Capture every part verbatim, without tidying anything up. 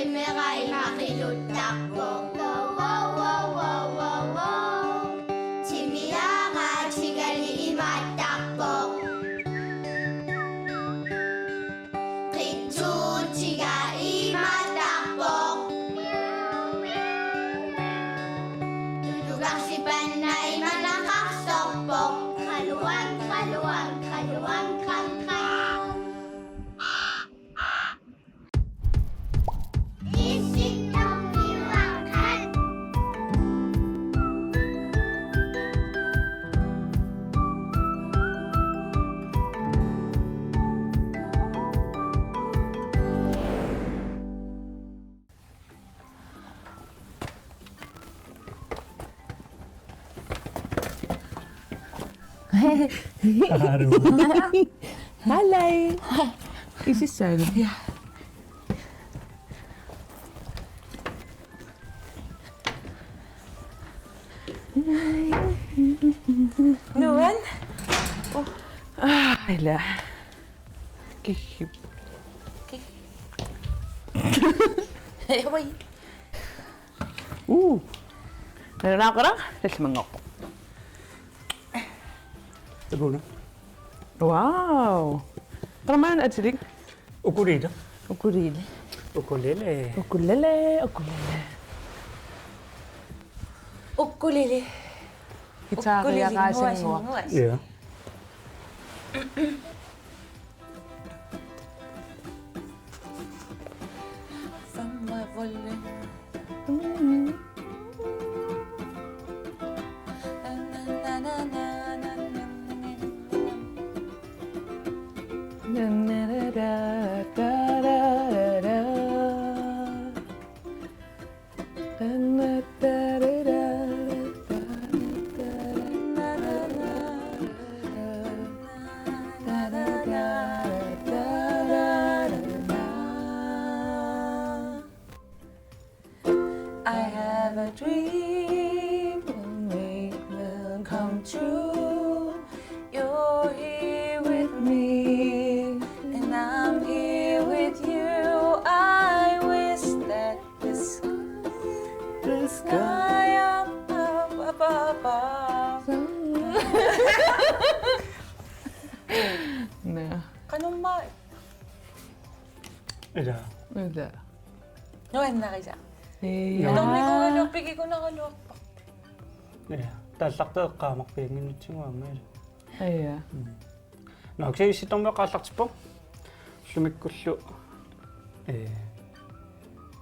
Timera ima qiluttarpoq. Wow, wow, wow, wow, wow, wow. Timiara tigali imaattarpoq. Qitsuutiga imaattarpoq. Tulugarsipanna imanaqarsorpoq. Qaluang, qaluang, qaluang, qang, qang. Hallo. Hallo. Is it silent? Ja. Nuan? Ah, ila. Kihip. Kihip. Ui. Uu. Nalunaaquttaq, tallimanngorpoq. Takuuna. Wow. Tamanna atilik. Ukulele. Ukulele. Ukulele. Ukulele, ukulele. Ukulele. Guitariaqaasinnguaq. Ukulele. Ja. From my wallet. I have a dream and it will come true. You're here with me and I'm here with you. I wish that the sky, the sky up, up, up, up. Naa. Qanumma. Ila. Ila. Nuannarisa. Ja. Tornikuugaluarpoq, pikikunaraluarpoq. Ja. Taallarteqqaamarpiannginnatsigu aamma ila. Ja. Mm. Nå, kisianni Issittormiuaqqat aallartippoq. Ullumikkullu. Eh.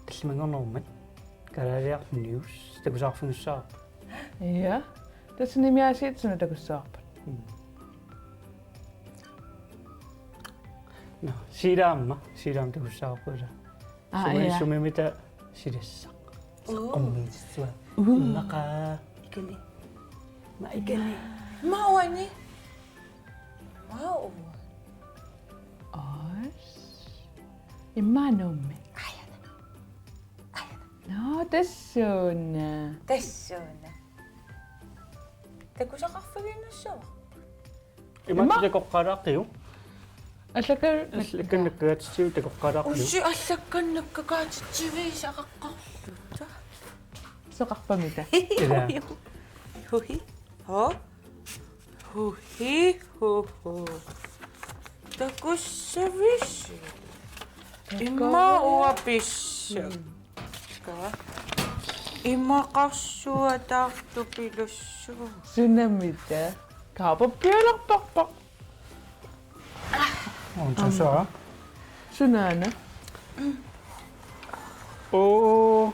Tallimanngornerummat. Kalaaliaraq news. Takusaqarfigissavarput. Ja. Tassani aasiit suna takussavarput. Mm. Nå, Siila aamma, Siila aamma takussavarput ila. Aa, sumi-, ja. Sumimita silassaq. Uu. Saqqummiutissuaq. Uu. Immaqa. Ikani. Ma ikani. Ma uani. Ma ua. Os. Immaqa Nuummi. Ajana. Ajana. Nå, tassuuna. Tassuuna. Takusaqarfiginnassavarput. Ima? Ima takoqqaalaaqqiuk? Allakka-, allakkannakkagaatitsiviit takoqqaalaaqqiuk? Ussi allakkannakkagaatitsiviit saqaqqarluta. Soqarpamita? Ila. Huhi. Ho? Huhi, hu, hu. Takussavisi. Ima uapissa. Mm. Ka. Imaqarsuaq taartupilussuaq. Sunamita? Kaapappialerparpaq. Untusaa. Sunaana? Oo.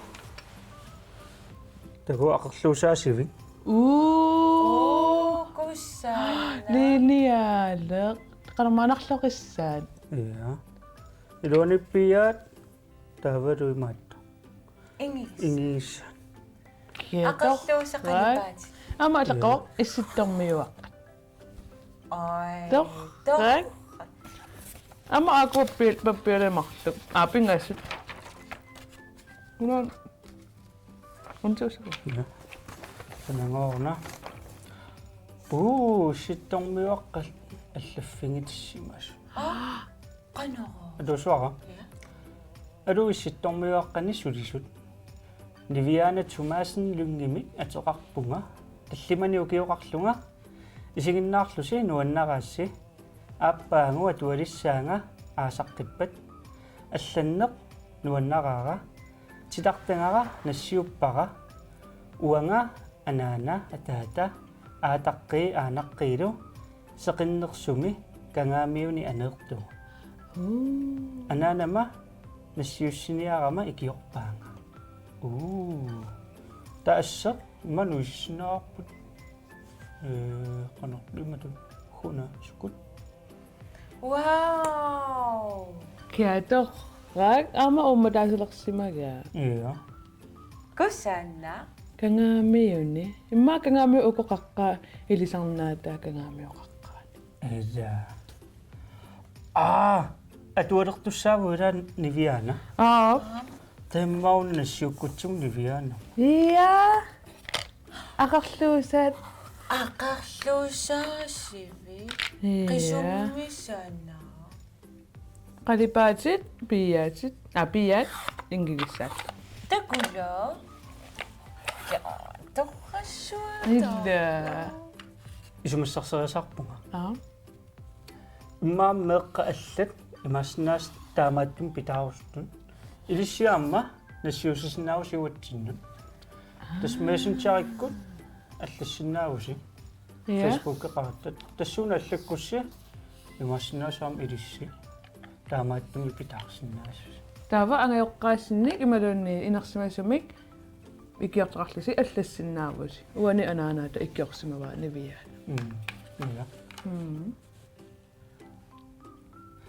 Taku aqerluusaasivik. Uu. Oo, kussaana. Lineaaleq. Qanormaanarloqissaat. Ja. Iluanippiaat. Taavalu imaattoq. Ingiis. Ingiis. Kia. Aqerluusaq qalipaat. Aamma aleqqavoq. Ja. Issittormiuaqqat. Oi. Toq. Toq. Toq. Aamma aakuappial-, pappialee marluk. Aa, pingasut. Una. Untuusagut. Ja. Sanangoorna. Uu, Issittormiuaqqat allaffigitissimasut. Aa, qanoq. Atuussuara? Ja. Aluu, Issittormiuaqqani sulisut. Niviana Thomassen Lyngimik ateqarpunga. Tallimanik ukioqarlunga. Isiginnaarlusi nuannaraassi. Aappaagu atualissaanga aasaqqippat. Allanneq nuannaraara. Titartagara nassiuppara. Uanga anaana ataata aataqqii aanaqqiilu seqinnersumi Kangaamiuni aneertugut. Uu. Anaanama nassiussiniarama ikiorpaanga. Uu. Taava asseq ima nuisinnaavarput. Ee, qanorlu imatut huna sukut. Wow! Kiatorrak aamma uummataasilersimagaa. Ja. Kusanna. Kangaamiuni. Immaqa Kangaamiut uku qaqqaat ilisarnaataa Kangaamiut qaqqaat. Ja. Aa, atualertussaavugut ilaa Niviana. Aa. Taava immaqa una nassiukkutsigu Niviana. Ja. Aqerluusaat. Aqerluusaasivik. Ja. Qisummisana. Qalipaatit, piiaatit, aa, piiaat, ingigissaat. Takula. Ja, torrassuaq. Ila. Isumassarseriasaarpunga. Aa. Immaqa meeqqat allat imaassinnaavoq taamaattumik pitaarusuttut. Ilissi aamma nassiussisinnaavusi uatsinnut. Tassa Messengerikkut allassinnaavusi. Ja. Facebookeqaratta. Tassuuna allakkussi imaassinnaavoq aamma ilissi taamaattumik pitaarsinnaasusi. Taava angajoqqaassinnik imaluunniit inersimasumik ikiortoqarlusi allassinnaavusi. Uani anaanaata ikiorsimavaa Niviana. Mm. Ja. Mm.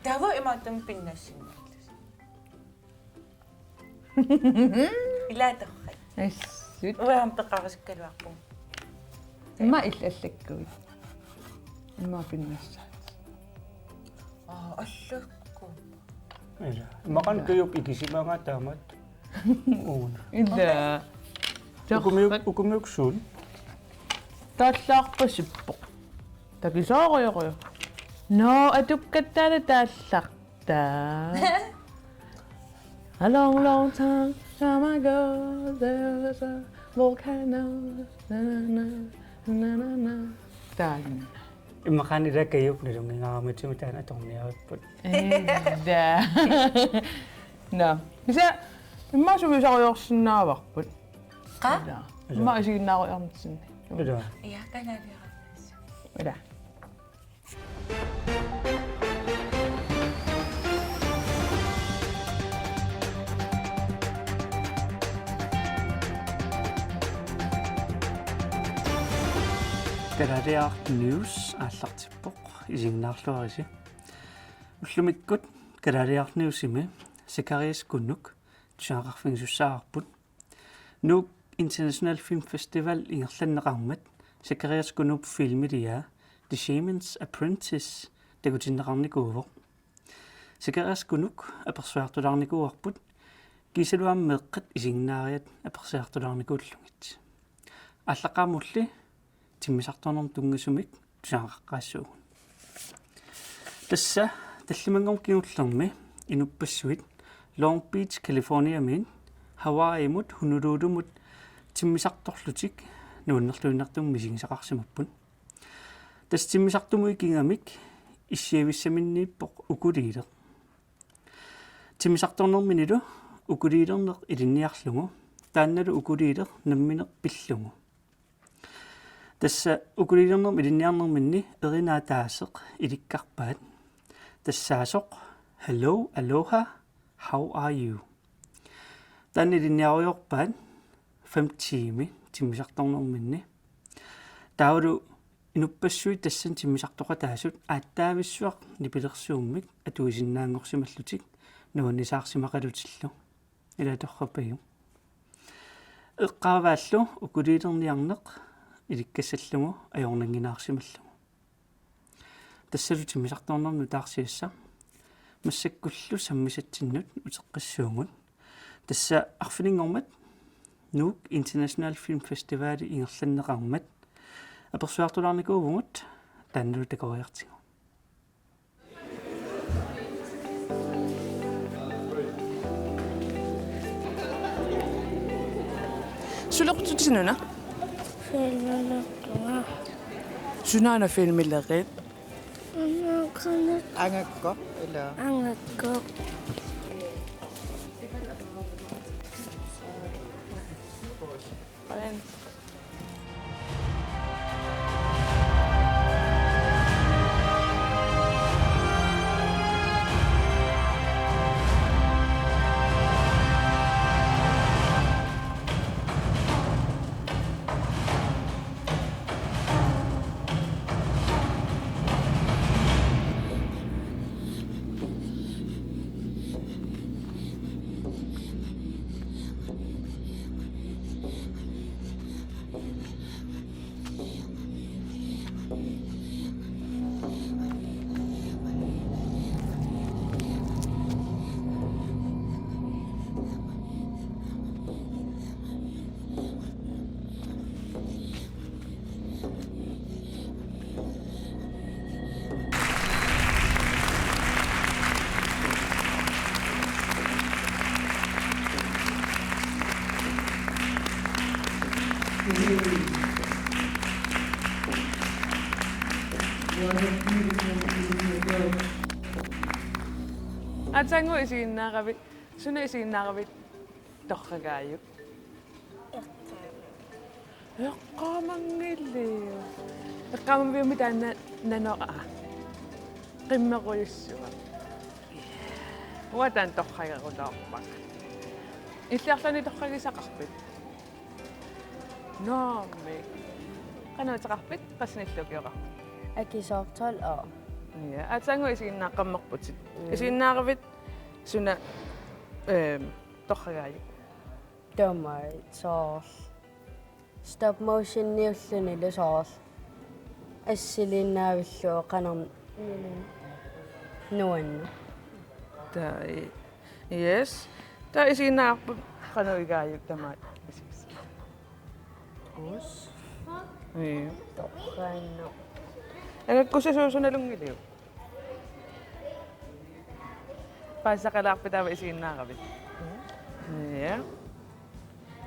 Taava imaattumik pinnassinnaallusi. Ilaa torrak. Assut. Uanga peqarusukkaluarpunga. Immaqa illit allakkuit. Immaqa pinnassaatit. Aa, allakku. Ila. Immaqa Kajup ikisimagaa taamatut. Uuna. Ila. Ukumiuk-, ukumiuksuun. Taallaarpasippoq. Takisoorujussuuvoq. Nå, atukkattaala taallartaa. A long, long time, time ago, there was a volcano. Na, na, na, na, na, na. Taanna. Immaqa ila Kajup nalunngingaramatigut taanna atorniarippput. Ila. Nå. Kisianni immaqa sumisarujoorsinnaavarput. Qaa? Ila. Immaqa isiginnaarujoornitsinni. Ila. Ja, kanaaliarnitsi. Ila. Kalaaliaraq News aallartippoq, isiginnaarluarisi. Ullumikkut Kalaaliaraq Newsimi Zacharias Kunuk tusagaqarfigisussaavarput. Nuuk International Film Festival ingerlanneqarmat Zacharias Kunup filmiliaa The Shaman's Apprentice takutinneqarnikuuvoq. Zacharias Kunuk apersuartulaarnikuuarput, kiisalu aamma meeqqat isiginnaariat apersuartulaarnikuullugit. Aallaqqaammulli timmisartornermut tunngasumik tusagaqaqqaassuugut. Tassa tallimanngornermi kingullermi inuppassuit Long Beach, Californiamiit Hawaiimut Honolulumut timmisartorlutik nuannerluinnartumik misigisaqarsimapput. Tassa timmisartumut ikigamik issiavissaminniippoq ukuliileq. Timmisartornerminilu ukuliilerneq ilinniarlugu, taannalu ukuliileq nammineq pillugu. Tassa ukuliilernermik ilinniarnerminni erinaa ataaseq ilikkarpaat. Tassaasoq: "Hello, aloha, how are you?" Taanna ilinniarujoorpaat fem tiimi timmisartornerminni. Taavalu inuppassuit tassani timmisartoqataasut aatsaavissuaq nipilersuummik atuisinnaanngorsimallutik nuannisaarsimaqalutillu. Ila torrappagu. Eqqaavaallu ukuliilerniarneq ilikkassallugu ajornannginnaarsimallugu. Tassalu timmisartornermut nutaarsiassaq. Massakkullu sammisatsinnut uteqqissuugut. Tassa arfininngormat Nuuk International Film Festival ingerlanneqarmat apersuartulaarnikuuvugut, taannalu takoriartigu. Suleqqutit una? Filmilerpunga. Sunaana filmilerit? Angakkoq. Angakkoq, ilaa. Angakkoq. Aatsaannguaq isiginnaaravit, suna isiginnaaravit torragaajuk? Eqqaama. Eqqaamanngilaq. Eqqaamaviumi taanna nanoq, aa, qimmerujussuaq. Uanga taanna torragerulaarpara. Illit arlaannik torragisaqarpit? Naamik. Qanoq ateqarpit? Qassinillu ukioqarpit? Aki, soorlu tolv år. Ja, aatsaannguaq isiginnaaqqammerputit. Mm. Isiginnaaravit suna, ehm, torragaajuk? Taamai soorlu stop motioniullunilu soorlu assiliinnaavillugu qanoq nuanneq. Taava, yes. Taava isiginnaavarput qanoq igaajuk tamaat isigis. Us. Ii. Torraanneq. Angakkusussaq sunaluunniit? Paasisaqalaarpit taava isiginnaaravit? Mm. Ja.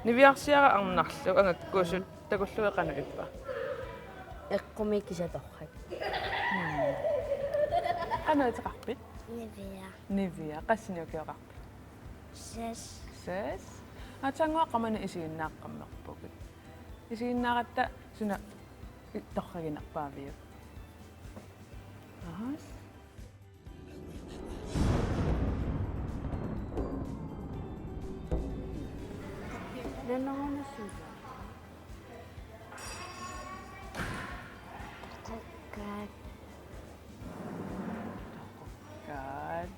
Niviarsiaraq arnarlu, angakkusut takullugit qanoq ippa? Eqqumiik kiisa torrak. Mm. Qanoq ateqarpit? Nivia. Nivia, qassinik ukioqarpit? Seks. Seks. Aatsaannguaq qamani isiginnaaqqammerpugut. Isiginnaaratta suna i-, torraginerpaaviuk? Aas. Nannerunassuusa. Qokkaat. Qokkaat.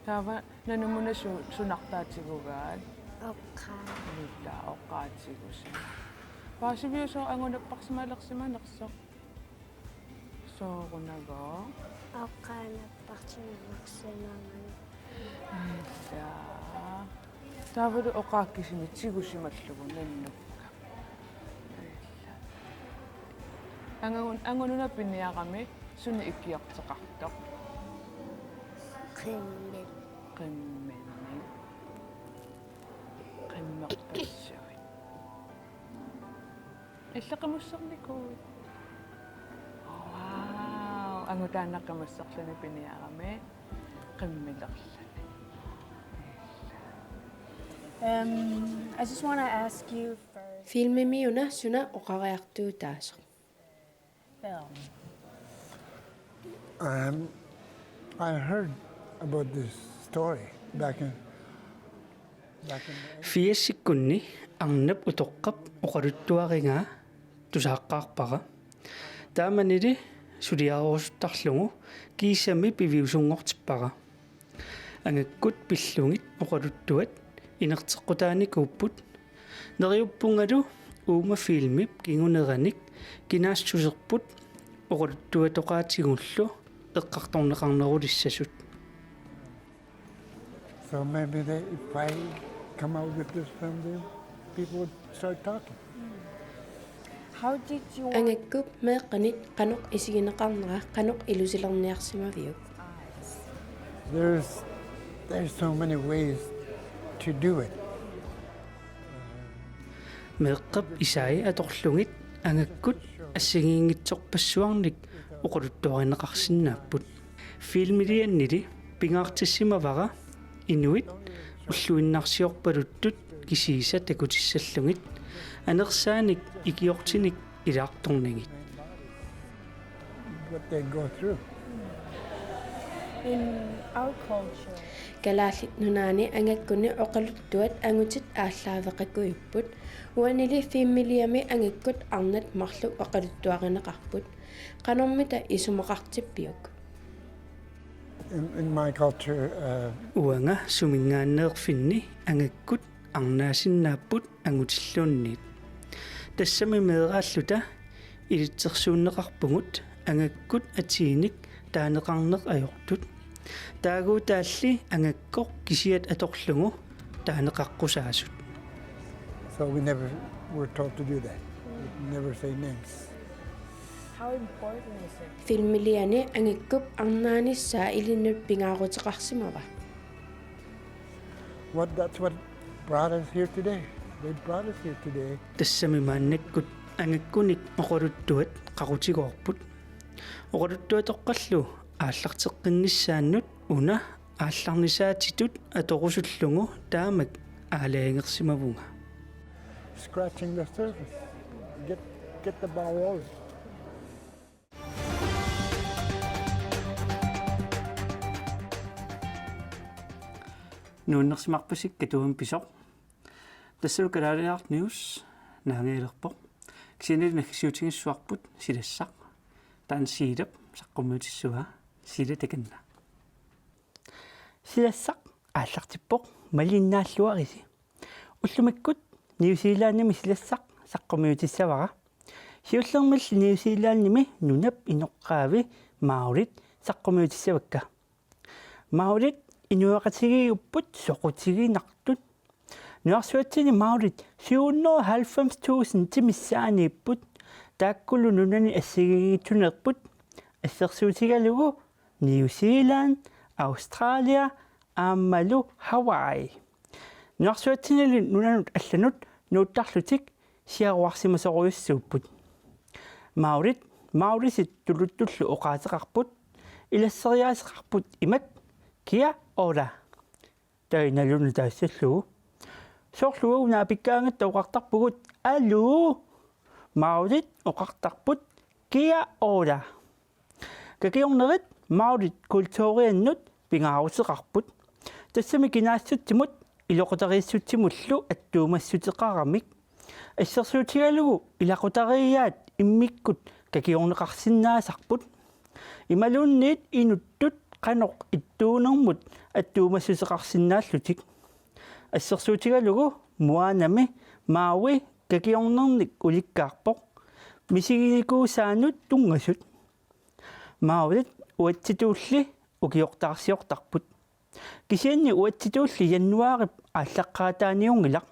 Taava nannermuna su-, sunartaa tigugaat? Oqaat. Ilaa, oqaat tigusi. Paasiviuk sooq angunapparsimalersimanersoq? Soorunagooq? Oqaanapparsimalersimanersoq. Ilaa. Taavalu oqaat kisimik tigusimallugu nannukka. Ilaa. Angun-, angununa piniarami suna ikiorteqartoq? Qimmit. Qimminnik. Qimmerpassuit. Illit qimussernikut? Wow, angut taanna qimusserluni piniarami qimmilerluni. Um, I just wanna ask you first. Filmimi una suna oqariartuutaasoq? Film. Um, I heard about this story back in, back in the firsikkunni arnap utoqqap oqaluttuarigaa tusaaqqaarpara. Taamanili suliarerusuttarlugu kiisami piviusunngortippara. Angakkut pillugit oqaluttuat inerteqqutaanikuupput. Neriuppungalu uuma filmip kinguneranik kinaassuserput oqaluttuatoqaatigullu eqqartorneqarnerulissasut. So maybe they, if I come out with this film, they, people would start talking. How did you want... Angakkup meeqqanit qanoq isigineqarnera qanoq ilusilerniarsimaviuk? There's, there's so many ways to do it. Meeqqap isai atorlugit angakkut assigiinngitsorpassuarnik oqaluttuarineqarsinnaapput. Filmilianili pingaartissimavara inuit ulluinnarsiorpaluttut kisiisa takutissallugit anersaanik ikiortinik ilaartornagit. What they go through. In our culture. Kalaallit Nunaanni angakkunni oqaluttuat angutit aallaaveqakujupput. Uanili filmiliami angakkut arnat marluk oqaluttuarineqarput. Qanormita isumaqartippiuk? In, in my culture, uh, Uanga suminngaanneerfinni angakkut arnaasinnaapput angutilluunniit. Tassami meeraalluta ilitsersuunneqarpugut angakkut atiinik taaneqarneq ajortut. Taaguutaalli angakkoq kisiat atorlugu taaneqaqqusaasut. So we never were told to do that. We never say names. How important is it? Filmiliani angakkup arnaanissaa ilinnut pingaaruteqarsimava? What, that's what brought us here today. They brought us here today. Tassami maannakkut angakkunik oqaluttuat qaqutigoorput. Oqaluttuatoqqallu aallarteqqinnissaannut una aallarnisaatitut atorusullugu taamak aalajangersimavunga. Scratching the surface. Get, get the ball rolling. Nuannersimarpassi Katuami pisoq. Tassalu Kalaaliaraq News naangiilerpoq. Kisianni naggasiutigissavarput Silassaq. Taanna Siilap saqqummiutissavaa. Siila takanna. Silassaq aallartippoq, malinnaalluarisi. Ullumikkut New Zealandimi Silassaq saqqummiutissavara. Siullermilli New Zealandimi nunap inoqqaavi maorit saqqummiutissavakka. Maorit inuiaqatigiiupput soqutiginartut. Nunarsuatsinni maorit syv hundrede og halvfems tusind missaanniipput, taakkulu nunani assigiinngitsuneerput, assersuutigalugu New Zealand, Australia aammalu Hawaii. Nunarsuatsinnilu nunanut allanut nuuttarlutik siaruarsimasorujussuupput. Maorit, maorisit tuluttullu oqaaseqarput, ilasseriaaseqarput imak: Kia ora. Taava nalunaq taassallugu. Soorlu uagut naapikkaangatta oqartarpugut: Aluu! Maorit oqartarput: Kia ora. Kakiornerit maorit kulturiannut pingaaruteqarput. Tassami kinaassutsimut iloqutariissutsimullu attuumassuteqaramik. Assersuutigalugu ilaqutariiaat immikkut kakiorneqarsinnaasarput. Imaluunniit inuttut qanoq ittuunermut attuumassuteqarsinnaallutik. Assersuutigalugu Moanami Maui kakiornernik ulikkaarpoq misiginikuusaannut tunngasut. Maorit uatsitulli ukiortaarsiortarput. Kisianni uatsitulli januaarip aallaqqaataaniunngilaq.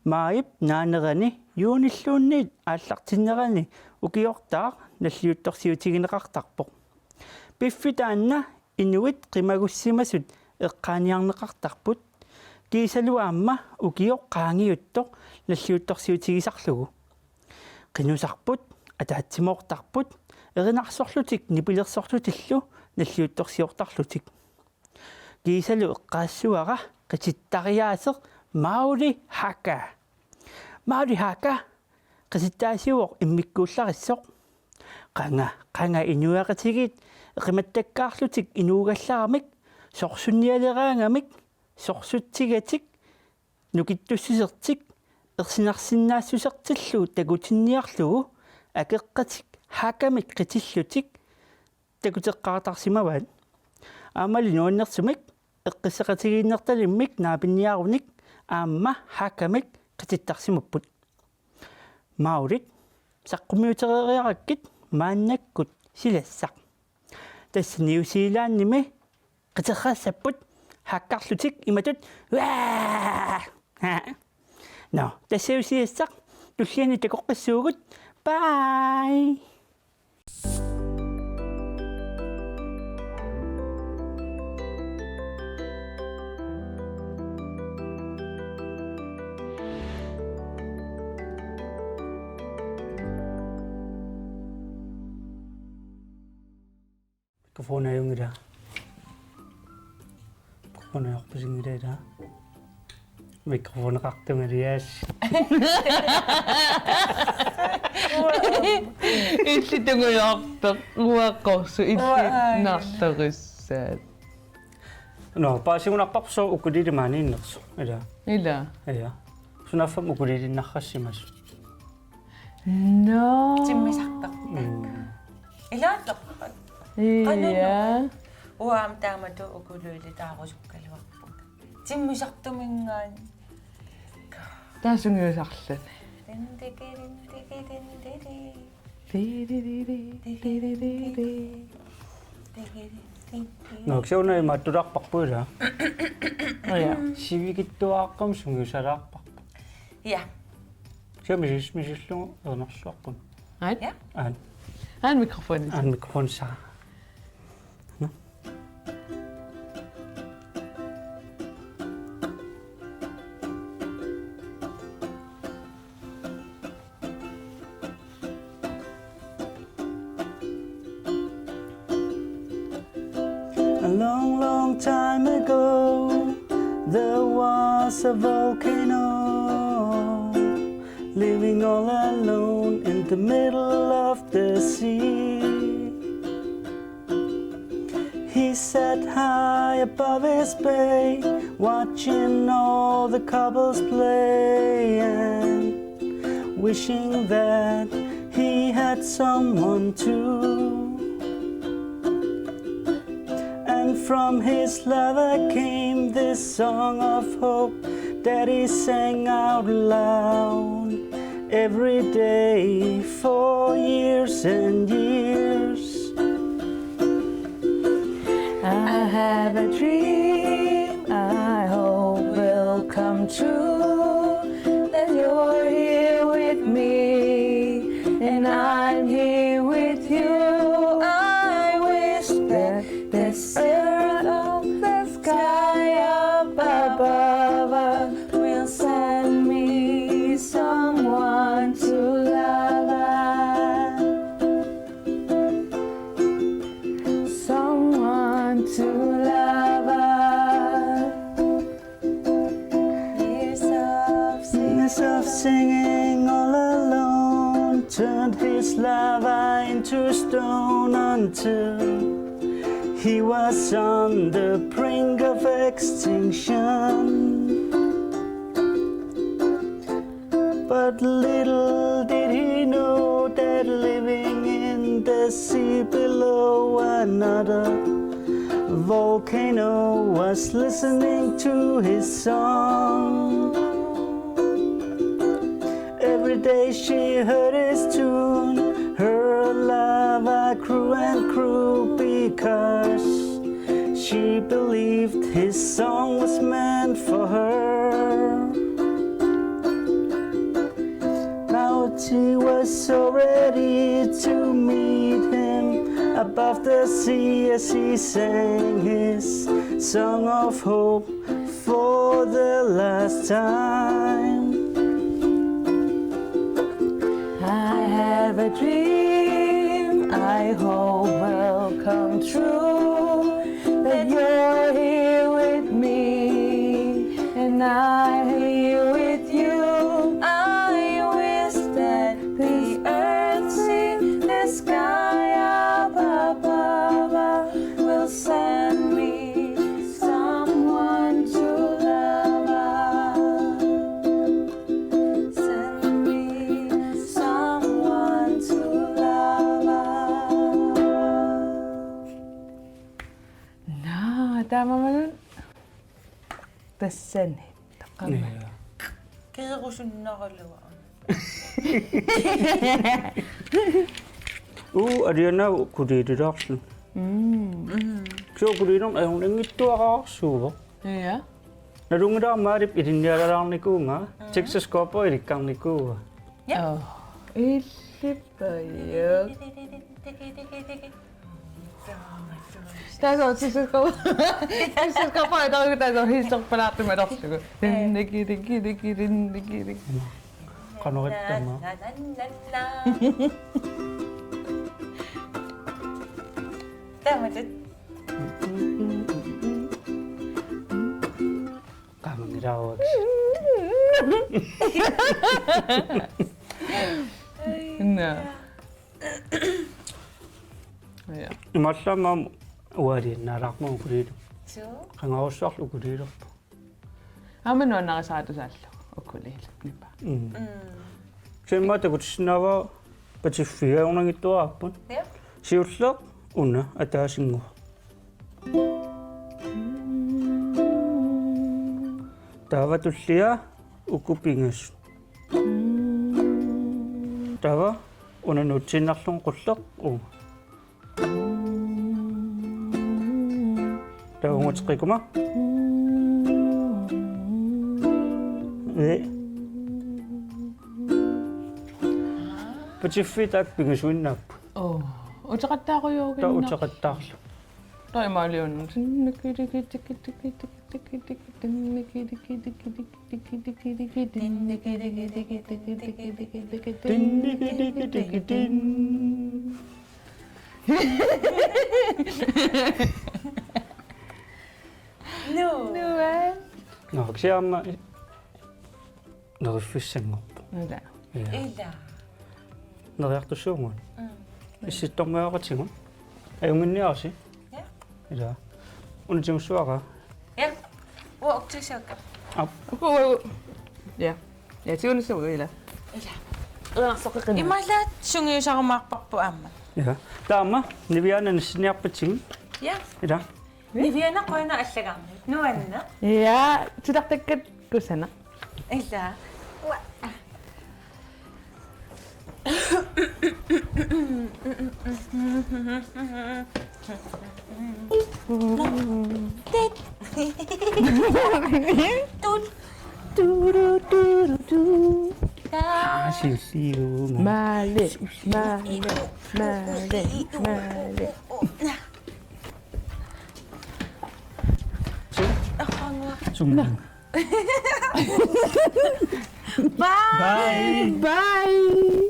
Maajip naanerani juunilluunniit aallartinnerani ukiortaaq nalliuttorsiutigineqartarpoq. Piffissaq taanna inuit qimagussimasut eqqaaniarneqartarput. Kiisalu aamma ukioq qaangiuttoq nalliuttorsiutigisarlugu. Qinusarput, ataatsimoortarput, erinarsorlutik nipilersorlutillu nalliuttorsiortarlutik. Kiisalu eqqaassavara qitittariaaseq Maori Haka. Maori Haka qitittaasiuvoq immikkuullarissoq. Qanga, qanga inuiaqatigiit eqimattakkaarlutik inuugallaramik, sorsunnialeraangamik, sorsutsigatik, nukittussusertik, ersinarsinnaassusertillu takutinniarlugu, akeqqatik Hakamik qitillutik takuteqqaartarsimavaat. Aammali nuannersumik eqqissaqatigiinnertalimmik naapinniarunik aamma Hakamik qitittarsimapput. Maorit, saqqummiutereeriarakkit maannakkut Silassaq. Tassa New Zealandimi qiterrassapput hakkarlutik imatut. Uaa! Nå, tassa Silassaq, tulliani takoqqissuugut. Bye! Mikrofonajunngilaq. Mikrofonajorpasinngilara. Mikrofoneqartunga lias. Illit tungujoortoq, uaqqorsu, illit Uaa. Narlerissaat. Nå, paasigunarparput sooq ukulele maaniinnersoq. Ila. Ila. Ja. Sunaaffa ukulelelinnarrassimasut. Nå. Timmisartarput. Mm. Ilaattoq. Ja. Uanga taamatut ukulele taarusukkaluarpunga. Timmisartuminngaanniit. Taava sungiusarluni. Tindiki, tindiki, tindiki. Nå, kisianni imaattulaarparput ila. Ja. Sivikitsuaraaqqamik sungiusalaarparput. Ja. Kisianni misil-, misillugu erinarsuarput. Aat? Ja. Aat. Aat mikrofoni. Aat mikrofoni saa. Nå. A long, long time ago, there was a volcano living all alone in the middle of the sea. He sat high above his bay, watching all the couples play and wishing that he had someone too. And from his lava came this song of hope that he sang out loud every day for years and years. I have a dream I hope will come true, that you're here with me and I'm here with you. I wish that this earth, the sky up above us will send me someone to love us. Someone to love us. Years of singing, years of singing all alone turned his lava into stone until he was on the brink of extinction. But little did he know that living in the sea below, another volcano was listening to his song. Every day she heard his tune, her lava grew and grew because she believed his song was meant for her. Now she was so ready to meet him above the sea as he sang his song of hope for the last time. I have a dream I hope will come true, that you're here with me and I'm here with you. I wish that the earth, sea, the sky up above us will send me someone to love us. Send me someone to love us. Naa, taamaammat tassani. Taqqamma. Ja. Keerusunnaraluarluni. Uu, alianaa ukulelelaarluni. Mm. Mm. Kisianni ukulele ajornanngitsuararsuuvoq. Ja. Nalunngilara Maalip ilinnialalaarnikuuvunga, mm, Texas Cowboy ilikkarnikuuaa. Ja. Oh, illit pajuk. Taava Texas Cowboy. Texas Cowboy, taava, taava hiisorpalaartumik atorlugu. Rinnikirikirik, rinnikirikirik. Qanoq ittama. Na, na, na, na. Taamatut. Qaamanngilaarukku. Naa. Ja. Imaallaat aamma ualiinnaalaarmat ukuliilu. Suu. Qangarussuarlu ukuliilerpoq. Aamma nuannarisaata saallu ukuliilu nipaa. Mm. Mm. Siammaa takutissinnaavara patiffia ajornanngitsuaraapput. Ja. Siulleq una ataasinngua. Taava tullia uku pingasut. Taava una nuutsiinnarlugu qulleq uuma. Taava ungateqqikkuma. Ee. Patiffiit taakku pingasuinnaapput. Oo. Uteqattaarujuuginnaq. Taava uteqattaarlugu. Taava imaaliorluni. Tinniki tiki tiki tin. Nuu. Nuan. Nå, kisianni aamma neriffissanngorpoq. Ila. Ja. Ila. Neriartussaagut. Mm. Issittormiaqatigut. Ajunnginniarisi. Ja. Ila. Una tigussuara. Ja. Uanga uktussavakka. Aap. Uku, uku. Ja. Ja, tigunissavat ila. Ila. Uanga soqeqin. Imaallaat sungiusarumaarparput aamma. Ja. Taava Niviana nassiniarpatsigit. Ja. Ila. Niviana qujanaq allagarnit. Nuanneq. Ja, titartakkat kusanaq. Ila. Ua. Tit. Tut. Turu, turu, tu. Kaa. Asilliuma. Maali, maali, maali, maali. Sum. Bye. Bye. Bye.